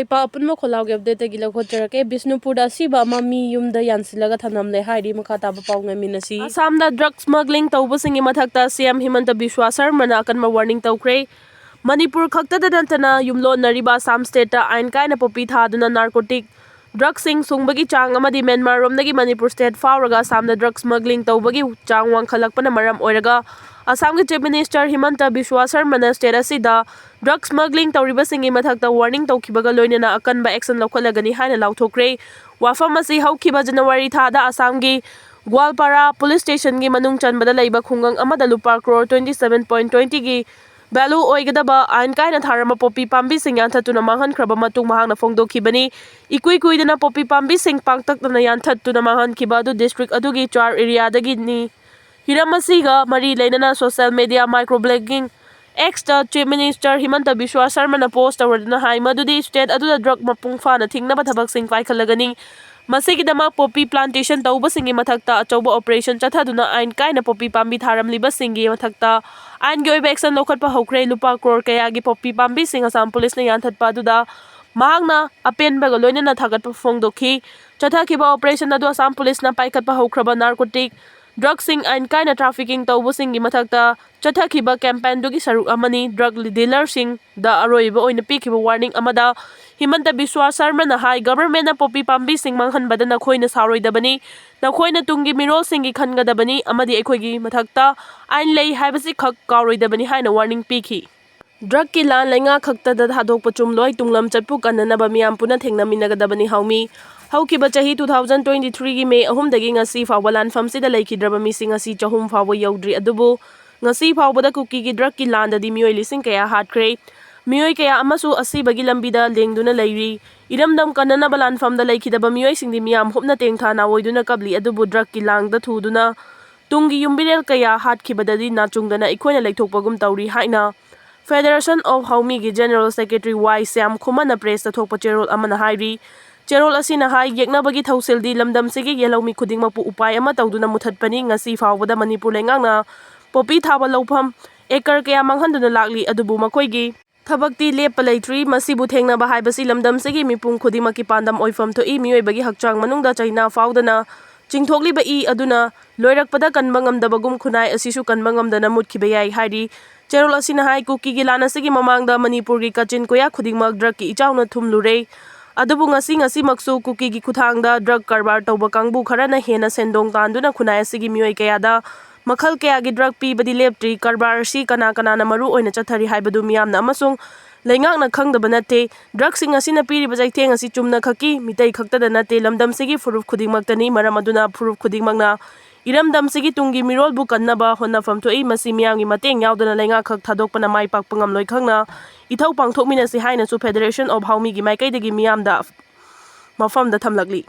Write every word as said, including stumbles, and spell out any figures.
ꯏꯄꯥ ꯑꯄꯨꯟꯕ ꯈꯣꯜꯂꯥꯎꯒꯤ ꯑꯞꯗꯦꯠꯇꯒꯤ ꯂꯧꯈꯠꯆꯔꯛꯀꯦ꯫ ꯕꯤꯁꯅꯨꯄꯨꯔꯗ ꯑꯁꯤꯕ ꯑꯃ ꯃꯤ ꯌꯨꯝꯗ ꯌꯥꯟꯁꯤꯜꯂꯒ ꯊꯝꯂꯝꯂꯦ ꯍꯥꯏꯔꯤ꯫ ꯃꯈꯥ ꯇꯥꯕ ꯄꯥꯎ ꯉꯥꯏꯃꯤꯟꯅꯁꯤ꯫ ꯑꯁꯥꯝꯗ ꯗ꯭ꯔꯒ ꯁ꯭ꯃꯒ꯭ꯂꯤꯡ ꯇꯧꯕꯁꯤꯡꯒꯤ ꯃꯊꯛꯇ ꯁꯤ ꯑꯦꯝ ꯍꯤꯃꯟꯇ ꯕꯤꯁ꯭ꯋꯥ ꯁꯔꯃꯅ ꯑꯀꯟꯕ ꯋꯥꯔꯅꯤꯡ ꯇꯧꯈ꯭ꯔꯦ꯫ ꯃꯅꯤꯄꯨꯔ ꯈꯛꯇꯗ ꯅꯠꯇꯅ ꯌꯨꯝꯂꯣꯟꯅꯔꯤꯕ ꯑꯁꯥꯝ ꯁ꯭ꯇꯦꯠꯇ ꯑꯥꯏꯟ ꯀꯥꯏꯅ ꯄꯣꯄꯤ ꯊꯥꯗꯨꯅ ꯅꯥꯔꯀꯣꯇꯤꯛ ꯗ꯭ꯔꯒꯁꯤꯡ ꯁꯨꯡꯕꯒꯤ ꯆꯥꯡ ꯑꯃꯗꯤ ꯃ꯭ꯌꯥꯟꯃꯥꯔꯔꯣꯝꯗꯒꯤ ꯃꯅꯤꯄꯨꯔ ꯁ꯭ꯇꯦꯠ ꯐꯥꯎꯔꯒ ꯑꯁꯥꯝꯗ ꯗ꯭ꯔꯒ ꯁ꯭ꯃꯒ꯭ꯂꯤꯡ ꯇꯧꯕꯒꯤ ꯆꯥꯡ ꯋꯥꯡꯈꯠꯂꯛꯄꯅ ꯃꯔꯝ ꯑꯣꯏꯔꯒ ꯑꯁꯥꯝꯒꯤ ꯆꯤꯐ ꯃꯤꯅꯤꯁꯇꯔ ꯍꯤꯃꯟꯇ ꯕꯤꯁ꯭ꯋꯥ ꯁꯔꯃꯅ ꯁ꯭ꯇꯦꯠ ꯑꯁꯤꯗ ꯗ꯭ꯔꯒ ꯁ꯭ꯃꯒ꯭ꯂꯤꯡ ꯇꯧꯔꯤꯕꯁꯤꯡꯒꯤ ꯃꯊꯛꯇ ꯋꯥꯔꯅꯤꯡ ꯇꯧꯈꯤꯕꯒ ꯂꯣꯏꯅꯅ ꯑꯀꯟꯕ ꯑꯦꯛꯁꯟ ꯂꯧꯈꯠꯂꯒꯅꯤ ꯍꯥꯏꯅ ꯂꯥꯎꯊꯣꯛꯈ꯭ꯔꯦ꯫ ꯋꯥꯐꯝ ꯑꯁꯤ ꯍꯧꯈꯤꯕ ꯖꯅꯋꯥꯔꯤ ꯊꯥꯗ ꯑꯁꯥꯝꯒꯤ ꯒ꯭ꯋꯥꯜꯄꯥꯔꯥ ꯄꯨꯂꯤꯁ ꯁ꯭ꯇꯦꯁꯟꯒꯤ ꯃꯅꯨꯡ ꯆꯟꯕꯗ ꯂꯩꯕ ꯈꯨꯡꯒꯪ ꯑꯃꯗ ꯂꯨꯄꯥ crore twenty seven point twenty ꯒꯤ ꯚꯦꯂꯨ ꯑꯣꯏꯒꯗꯕ ꯑꯥꯏꯟ ꯀꯥꯏꯅ ꯊꯥꯔꯝꯕ ꯄꯣꯄꯤ ꯄꯥꯝꯕꯤꯁꯤꯡ ꯌꯥꯟꯊꯠꯇꯨꯅ ꯃꯥꯡꯍꯟꯈ꯭ꯔꯕ ꯃꯇꯨꯡ ꯃꯍꯥꯛꯅ ꯐꯣꯡꯗꯣꯛꯈꯤꯕꯅꯤ꯫ ꯏꯀꯨꯏ ꯀꯨꯏꯗꯅ ꯄꯣꯄꯤ ꯄꯥꯝꯕꯤꯁꯤꯡ ꯄꯥꯛꯇꯛꯅꯅ ꯌꯥꯟꯊꯠꯇꯨꯅ ꯃꯥꯡꯍꯟꯈꯤꯕ ꯑꯗꯨ ꯗꯤꯁꯇ꯭ꯔꯤꯛ ꯑꯗꯨꯒꯤ ꯆꯥꯔ ꯑꯦꯔꯤꯌꯥꯗꯒꯤꯅꯤ꯫ ꯍꯤꯔꯝ ꯑꯁꯤꯒ ꯃꯔꯤ ꯂꯩꯅꯅ ꯁꯣꯁꯤꯌꯦꯜ ꯃꯤꯗꯤꯌꯥ microblogging X ꯇ ꯆꯤꯐ ꯃꯤꯅꯤꯁꯇꯔ ꯍꯤꯃꯟꯇ ꯕꯤꯁ꯭ꯋꯥ ꯁꯔꯃꯅ ꯄꯣꯁ ꯇꯧꯔꯗꯨꯅ ꯍꯥꯏ ꯃꯗꯨꯗꯤ ꯁ꯭ꯇꯦꯠ ꯑꯗꯨꯗ ꯗ꯭ꯔꯒ ꯃꯄꯨꯡ ꯐꯥꯅ ꯊꯤꯡꯅꯕ ꯊꯕꯛꯁꯤꯡ ꯄꯥꯏꯈꯠꯂꯒꯅꯤ꯫ ꯃꯁꯤꯒꯤꯗꯃꯛ ꯄꯣꯄꯤ ꯄ꯭ꯂꯥꯟꯇꯦꯁꯟ ꯇꯧꯕꯁꯤꯡꯒꯤ ꯃꯊꯛꯇ ꯑꯆꯧꯕ ꯑꯣꯄꯔꯦꯁꯟ ꯆꯠꯊꯗꯨꯅ ꯑꯥꯏꯟ ꯀꯥꯏꯅ ꯄꯣꯄꯤ ꯄꯥꯝꯕꯤ ꯊꯥꯔꯝꯂꯤꯕꯁꯤꯡꯒꯤ ꯃꯊꯛꯇ ꯑꯥꯏꯟꯒꯤ ꯑꯣꯏꯕ ꯑꯦꯛꯁꯟ ꯂꯧꯈꯠꯄ ꯍꯧꯈ꯭ꯔꯦ꯫ ꯂꯨꯄꯥ ꯀ꯭ꯔꯣꯔ ꯀꯌꯥꯒꯤ ꯄꯣꯄꯤ ꯄꯥꯝꯕꯤꯁꯤꯡ ꯑꯁꯥꯝ ꯄꯨꯂꯤꯁꯅ ꯌꯥꯟꯊꯠꯄ ꯑꯗꯨꯗ ꯃꯍꯥꯛꯅ ꯑꯄꯦꯟꯕꯒ ꯂꯣꯏꯅꯅ ꯊꯥꯒꯠꯄ ꯐꯣꯡꯗꯣꯛꯈꯤ꯫ ꯆꯠꯊꯈꯤꯕ ꯑꯣꯄꯔꯦꯁꯟ ꯑꯗꯨ ꯑꯁꯥꯝ ꯄꯨꯂꯤꯁꯅ ꯄꯥꯏꯈꯠꯄ ꯍꯧꯈ꯭ꯔꯕ ꯅꯥꯔꯀꯣꯇꯤꯛ ꯗ꯭ꯔꯒꯁꯤꯡ ꯑꯥꯏꯟ ꯀꯥꯏꯅ ꯇ꯭ꯔꯥꯐꯤꯀꯤꯡ ꯇꯧꯕꯁꯤꯡꯒꯤ ꯃꯊꯛꯇ ꯆꯠꯊꯈꯤꯕ ꯀꯦꯝꯄꯦꯟꯗꯨꯒꯤ ꯁꯔꯨꯛ ꯑꯃꯅꯤ꯫ ꯗ꯭ꯔꯒ ꯗꯤꯂꯔꯁꯤꯡꯗ ꯑꯔꯣꯏꯕ ꯑꯣꯏꯅ ꯄꯤꯈꯤꯕ ꯋꯥꯔꯅꯤꯡ ꯑꯃꯗ ꯍꯤꯃꯟꯇ ꯕꯤꯁ꯭ꯋꯥ ꯁꯔꯃꯅ ꯍꯥꯏ, ꯒꯚꯔꯟꯃꯦꯟꯠꯅ ꯄꯣꯄꯤ ꯄꯥꯝꯕꯤꯁꯤꯡ ꯃꯥꯡꯍꯟꯕꯗ ꯅꯈꯣꯏꯅ ꯁꯥꯎꯔꯣꯏꯗꯕꯅꯤ, ꯅꯈꯣꯏꯅ ꯇꯨꯡꯒꯤ ꯃꯤꯔꯣꯜꯁꯤꯡꯒꯤ ꯈꯟꯒꯗꯕꯅꯤ ꯑꯃꯗꯤ ꯑꯩꯈꯣꯏꯒꯤ ꯃꯊꯛꯇ ꯑꯥꯏꯟ ꯂꯩ ꯍꯥꯏꯕꯁꯤ ꯈꯛ ꯀꯥꯎꯔꯣꯏꯗꯕꯅꯤ ꯍꯥꯏꯅ ꯋꯥꯔꯅꯤꯡ ꯄꯤꯈꯤ꯫ ꯗ꯭ꯔꯒꯀꯤ ꯂꯥꯟ ꯂꯩꯉꯥꯛ ꯈꯛꯇꯗ ꯊꯥꯗꯣꯛꯄ ꯆꯨꯝꯂꯣꯏ, ꯇꯨꯡꯂꯝ ꯆꯠꯄꯨ ꯀꯟꯅꯅꯕ ꯃꯤꯌꯥꯝ ꯄꯨꯟꯅ ꯊꯦꯡꯅꯃꯤꯟꯅꯒꯗꯕꯅꯤ ꯍꯥꯎꯃꯤ꯫ ꯍꯧꯈꯤꯕ ꯆꯍꯤ two thousand twenty three ꯒꯤ ꯃꯦ ꯑꯍꯨꯝꯗꯒꯤ ꯉꯁꯤ ꯐꯥꯎꯕ ꯂꯥꯟꯐꯝꯁꯤꯗ ꯂꯩꯈꯤꯗ꯭ꯔꯕ ꯃꯤꯁꯤꯡ ꯑꯁꯤ ꯆꯍꯨꯝ ꯐꯥꯎꯕ ꯌꯧꯗ꯭ꯔꯤ, ꯑꯗꯨꯕꯨ ꯉꯁꯤ ꯐꯥꯎꯕꯗ ꯀꯨꯀꯤꯒꯤ ꯗ꯭ꯔꯒꯀꯤ ꯂꯥꯟꯗꯗꯤ ꯃꯤꯑꯣꯏ ꯂꯤꯁꯤꯡ ꯀꯌꯥ ꯍꯥꯠꯈ꯭ꯔꯦ꯫ ꯃꯤꯑꯣꯏ ꯀꯌꯥ ꯑꯃꯁꯨ ꯑꯁꯤꯕꯒꯤ ꯂꯝꯕꯤꯗ ꯂꯦꯡꯗꯨꯅ ꯂꯩꯔꯤ꯫ ꯏꯔꯝꯗꯝ ꯀꯟꯅꯅꯕ ꯂꯥꯟꯐꯝꯗ ꯂꯩꯈꯤꯗꯕ ꯃꯤꯑꯣꯏꯁꯤꯡꯗꯤ ꯃꯤꯌꯥꯝ ꯍꯨꯞꯅ ꯇꯦꯡꯊꯥ ꯅꯥꯑꯣꯏꯗꯨꯅ ꯀꯞꯂꯤ, ꯑꯗꯨꯕꯨ ꯗ꯭ꯔꯒꯀꯤ ꯂꯥꯡꯗ ꯊꯨꯗꯨꯅ ꯇꯨꯡꯒꯤ ꯌꯨꯝꯕꯤꯔꯦꯜ ꯀꯌꯥ ꯍꯥꯠꯈꯤꯕꯗꯗꯤ ꯅꯥꯆꯨꯡꯗꯅ ꯑꯩꯈꯣꯏꯅ ꯂꯩꯊꯣꯛꯄꯒꯨꯝ ꯇꯧꯔꯤ ꯍꯥꯏꯅ Federation of ꯍꯥꯎꯃꯤꯒꯤ ꯖꯦꯅꯔꯦꯜ ꯁꯦꯀ꯭ꯔꯦꯇꯔꯤ ꯋꯥꯏ ꯁ꯭ꯌꯥꯝ ꯈꯨꯃꯟꯅ ꯄ꯭ꯔꯦꯁꯇ ꯊꯣꯛꯄ ꯆꯦꯔꯣꯜ ꯑꯃꯅ ꯍꯥꯏꯔꯤ꯫ ꯆꯦꯔꯣꯜ ꯑꯁꯤꯅ ꯍꯥꯏ, ꯌꯦꯛꯅꯕꯒꯤ ꯊꯧꯁꯤꯜꯗꯤ ꯂꯝꯗꯝꯁꯤꯒꯤ ꯌꯦꯜꯍꯧꯃꯤ ꯈꯨꯗꯤꯡꯃꯛꯄꯨ ꯎꯄꯥꯏ ꯑꯃ ꯇꯧꯗꯨꯅ ꯃꯨꯊꯠꯄꯅꯤ꯫ ꯉꯁꯤ ꯐꯥꯎꯕꯗ ꯃꯅꯤꯄꯨꯔ ꯂꯩꯉꯥꯛꯅ ꯄꯣꯄꯤ ꯊꯥꯕ ꯂꯧꯐꯝ ꯑꯦꯀꯔ ꯀꯌꯥ ꯃꯥꯡꯍꯟꯗꯨꯅ ꯂꯥꯛꯂꯤ, ꯑꯗꯨꯕꯨ ꯃꯈꯣꯏꯒꯤ ꯊꯕꯛꯇꯤ ꯂꯦꯞꯄ ꯂꯩꯇ꯭ꯔꯤ꯫ ꯃꯁꯤꯕꯨ ꯊꯦꯡꯅꯕ ꯍꯥꯏꯕꯁꯤ ꯂꯝꯗꯝꯁꯤꯒꯤ ꯃꯤꯄꯨꯝ ꯈꯨꯗꯤꯡꯃꯛꯀꯤ ꯄꯥꯟꯗꯝ ꯑꯣꯏꯐꯝ ꯊꯣꯛꯏ꯫ ꯃꯤꯑꯣꯏꯕꯒꯤ ꯍꯛꯆꯥꯡ ꯃꯅꯨꯡꯗ ꯆꯩꯅꯥ ꯐꯥꯎꯗꯅ ꯆꯤꯡꯊꯣꯛꯂꯤꯕ ꯏ ꯑꯗꯨꯅ ꯂꯣꯏꯔꯛꯄꯗ ꯀꯟꯕ ꯉꯝꯗꯕꯒꯨꯝ ꯈꯨꯟꯅꯥꯏ ꯑꯁꯤꯁꯨ ꯀꯟꯕ ꯉꯝꯗꯅ ꯃꯨꯠꯈꯤꯕ ꯌꯥꯏ ꯍꯥꯏꯔꯤ꯫ ꯆꯦꯔꯣꯜ ꯑꯁꯤꯅ ꯍꯥꯏ, ꯀꯨꯀꯤꯒꯤ ꯂꯥꯟ ꯑꯁꯤꯒꯤ ꯃꯃꯥꯡꯗ ꯃꯅꯤꯄꯨꯔꯒꯤ ꯀꯥꯆꯤꯟ ꯀꯣꯌꯥ ꯈꯨꯗꯤꯡꯃꯛ ꯗ꯭ꯔꯒꯀꯤ ꯏꯆꯥꯎꯅ ꯊꯨꯝꯂꯨꯔꯦ꯫ ꯑꯗꯨꯕꯨ ꯉꯁꯤ, ꯉꯁꯤꯃꯛꯁꯨ ꯀꯨꯀꯤꯒꯤ ꯈꯨꯠꯊꯥꯡꯗ ꯗ꯭ꯔꯒ ꯀꯔꯕꯥꯔ ꯇꯧꯕ ꯀꯥꯡꯕꯨ ꯈꯔꯅ ꯍꯦꯟꯅ ꯁꯦꯟꯗꯣꯡ ꯇꯥꯟꯗꯨꯅ ꯈꯨꯟꯅꯥꯏ ꯑꯁꯤꯒꯤ ꯃꯤꯑꯣꯏ ꯀꯌꯥꯗ ꯃꯈꯜ ꯀꯌꯥꯒꯤ ꯗ꯭ꯔꯒ ꯄꯤꯕꯗꯤ ꯂꯦꯞꯇ꯭ꯔꯤ꯫ ꯀꯔꯕꯥꯔ ꯑꯁꯤ ꯀꯅꯥ ꯀꯅꯥꯅ ꯃꯔꯨ ꯑꯣꯏꯅ ꯆꯠꯊꯔꯤ ꯍꯥꯏꯕꯗꯨ ꯃꯤꯌꯥꯝꯅ ꯑꯃꯁꯨꯡ ꯂꯩꯉꯥꯛꯅ ꯈꯪꯗꯕ ꯅꯠꯇꯦ꯫ ꯗ꯭ꯔꯒꯁꯤꯡ ꯑꯁꯤꯅ ꯄꯤꯔꯤꯕ ꯆꯩꯊꯦꯡ ꯑꯁꯤ ꯆꯨꯝꯅ ꯈꯛꯀꯤ ꯃꯤꯇꯩ ꯈꯛꯇꯗ ꯅꯠꯇꯦ, ꯂꯝꯗꯝꯁꯤꯒꯤ ꯐꯨꯔꯨꯞ ꯈꯨꯗꯤꯡꯃꯛꯇꯅꯤ꯫ ꯃꯔꯝ ꯑꯗꯨꯅ ꯐꯨꯔꯨꯞ ꯈꯨꯗꯤꯡꯃꯛꯅ ꯏꯔꯝꯗꯝꯁꯤꯒꯤ ꯇꯨꯡꯒꯤ ꯃꯤꯔꯣꯜꯕꯨ ꯀꯟꯅꯕ ꯍꯣꯠꯅꯐꯝ ꯊꯣꯛꯏ꯫ ꯃꯁꯤ ꯃꯤꯌꯥꯝꯒꯤ ꯃꯇꯦꯡ ꯌꯥꯎꯗꯅ ꯂꯩꯉꯥꯛ ꯈꯛ ꯊꯥꯗꯣꯛꯄꯅ ꯃꯥꯏ ꯄꯥꯛꯄ ꯉꯝꯂꯣꯏ꯫ ꯈꯪꯅ ꯏꯊꯧ ꯄꯥꯡꯊꯣꯛꯃꯤꯟꯅꯁꯤ ꯍꯥꯏꯅꯁꯨ Federation of Haomee ꯒꯤ ꯃꯥꯏꯀꯩꯗꯒꯤ ꯃꯤꯌꯥꯝꯗ ꯃꯐꯝꯗ ꯊꯝꯂꯛꯂꯤ꯫